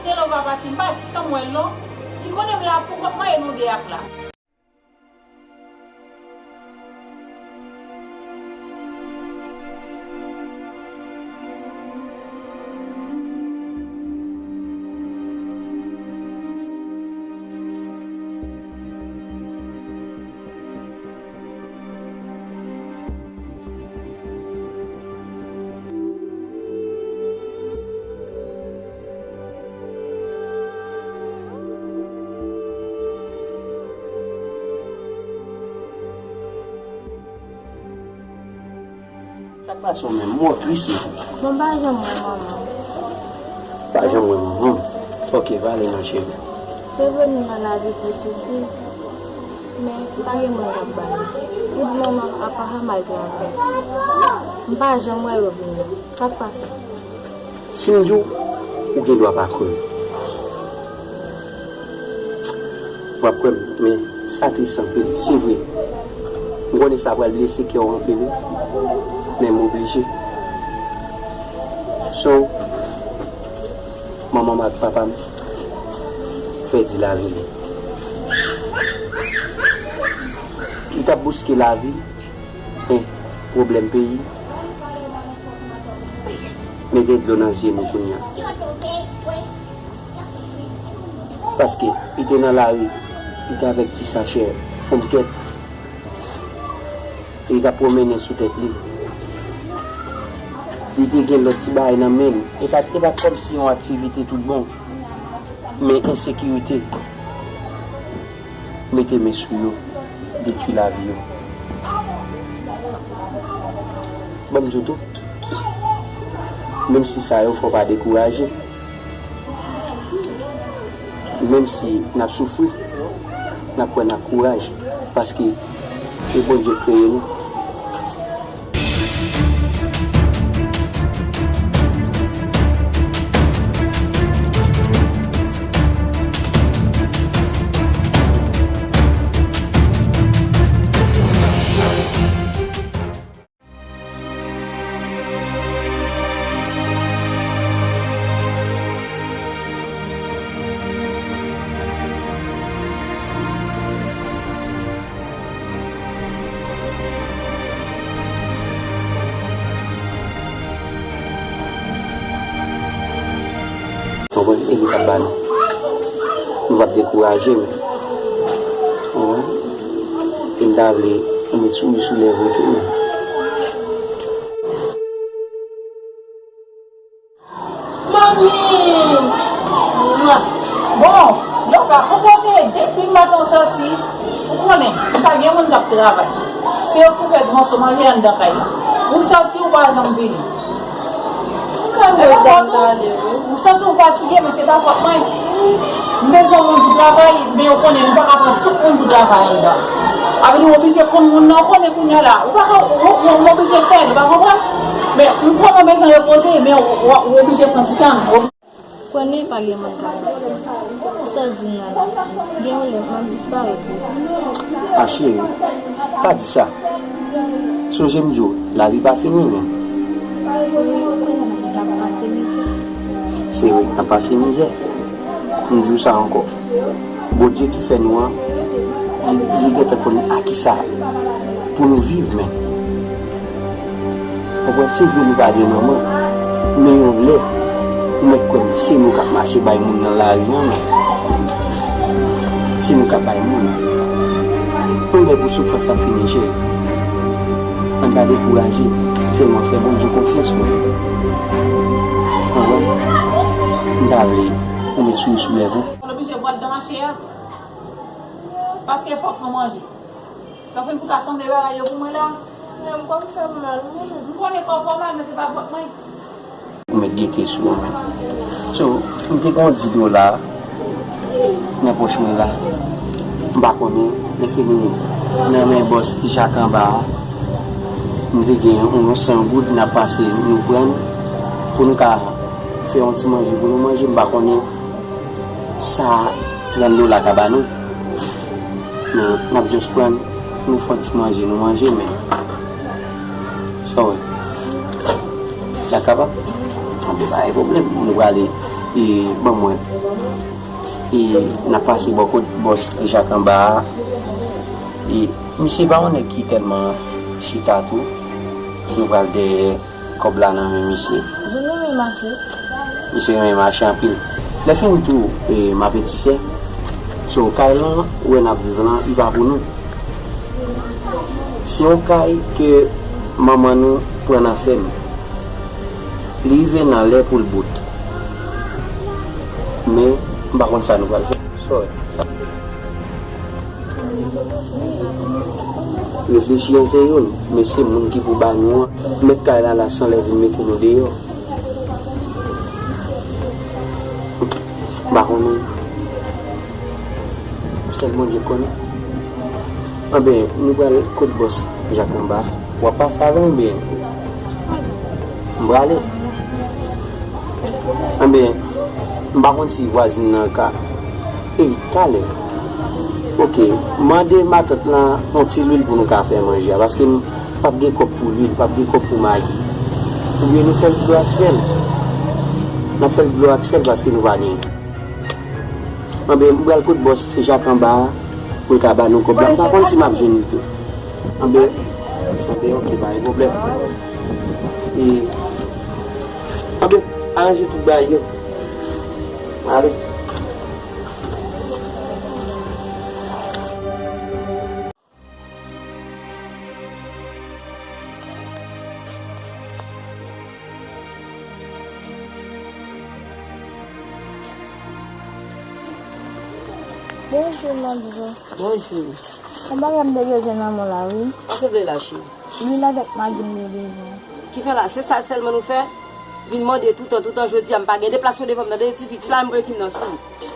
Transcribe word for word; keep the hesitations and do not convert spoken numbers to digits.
Telova pati, m pa janm wè l non. Li konnen m la pou kont mwen e nou de ap la. Sa k pase w menm? Ou tris menm. Bon, m pa janm wè manman. Pa janm wè manman? Ok, pale non, cheri. Se vre nou nan lavi difisil, men pa gen moun k ap ba nou. Ou di manman apa a mal travay. M pa janm wè yo vini. Sa k pase? Si m di w, ou gen dwa pa kwè m. W ap kwè m, men sa tris anpil, se vre. M konnen sa pral blese kè w anpil, wi, men m oblije. So, manman m ak papa m pèdi lavi yo. Li t ap bouske lavi, men pwoblèm peyi mete dlo nan zye nou kounye a. Paske li te nan lari, li te avèk ti sachè ponmkèt, li t ap pwomennen sou tèt li. Li te gen lòt ti bagay nan men l. E pa, e pa t kòmsi yon aktivite tout bon, men ensekirite mete men sou yo, detwi lavi yo. Ban m di w tou, menm si sa yo fè w pa dekouraje, menm si n ap soufri, n ap pran ak kouraj, paske se Bondye k kreye nou. Konprann? E li p ap ba nou. Nou p ap dekouraje, men. Konprann? E m ta vle ou met souri sou lèv ou tou, men. Manmi! Bon, Lova, kote w te ye depi maten w sòti? Ou konnen, m pa gen moun k ap travay. Se yo k pou fè transo manje anndan kay la. Ou sòti, ou pa janm vini. Ou santi w fatige, men se pa fòt mwen. M bezwen moun pou travay, men ou konnen, m pa ka pran tout moun pou travay anndan. Sa vle di, w oblije konn moun nan, ou konnen kounye a la. Ou pa ka, ou, ou, ou oblije fè l, ou pa konprann? Men m konnen w bezwen repoze, men ou, ou, ou oblije pran ti tan. Konnen pa gen moun k ap. Sa w di m nan la, gen yon lè m ap disparèt wi. A cheri, pa di sa. Sonje m di w, lavi pa fini, men. Wi, m konnen n ap pase mizè. Se vre, n ap pase mizè. M di w sa ankò. Bondye ki fè nou an, li, li gentan konn a kisa pou nou viv, men. Konprann, se vre nou pa gen manman, men yon lè, ou mèt kwè m, se nou k ap mache bay moun nan lari an, men. Se nou k ap bay moun. Yon lè pou soufrans lan fini, cheri. Ann pa dekouraje, sèlman fè Bondye konfyans pou nou. Konprann? M ta vle ou met souri sou lèv ou. Mwen oblije bwè anndan mache a. Paske fòk mwen manje. Sa fin pou ka sanble bagay yo pou mwen la. Men kò m fè m mal wi. M konnen kò w fè w mal, men se pa fòt mwen. Ou mèt gete sou ou menm. So, m te gen yon dis dola nan pòch mwen la. M pa konnen, lè fini nan men bòs Jak anba a, m te gen yon san goud n ap pase nou pran pou nou ka fè yon ti manje pou nou manje, m pa konnen sa trant dola ka ba nou. Men n ap just pran, nou fè yon ti manje, nou manje, men sa w wè. Dakò? Anben, pa gen pwoblèm. Nou prale E ban mwen. E n ap pase bò kot bòs Jak anba a. E misye pa yon nèg ki tèlman chita tou. Nou pral dèyè kòb la nan men misye. Vin renmen mache. Misye renmen mache anpil. Lè fini tou, e, m ap etisè. So, kay lan, ou wè n ap viv lan, li pa pou nou. Se yon kay ke manman nou pran nan fèm. Li rive nan lè pou l bout. Men, m pa konn sa nou pral fè. Sorry. Reflechi an se youn, men se moun ki pou ba nou an. Mèt kay la la san lè vin mete nou deyò. M pa konnen. Sèl Bondye konnen. Anben, nou pral kot bòs Jak anba. W ap pase avè m oubyen? M prale. Anben, m pa konn si vwazin nan ka. Ey, talè. Oke, mande matant lan yon ti lwil pou nou ka fè manje a, paske m p ap gen kòb pou lwil, p ap gen kòb pou magi. Oubyen nou fè l dlo ak sèl. N ap fè l dlo ak sèl paske nou pa gen. Anben, m pral kot bòs Jak anba a, pou l ka ba nou kòb la. M pa konn si m ap jwenn li tou. Anben, anben, oke, pa gen pwoblèm. E, anben, aranje tout bagay yo. Ale. Bonjou, Manzo. Bonjou. Yon bagay m te bezwen nan men w la, wi. Sa w te vle la, cheri? Lwil avèk magi m te bezwen. Ki fè la? Se sa sèlman nou fè? Vin mande toutan, toutan, jodi a m pa gen. Deplase w devan m nan, de ti fi, ti la m voye ki m nan sou.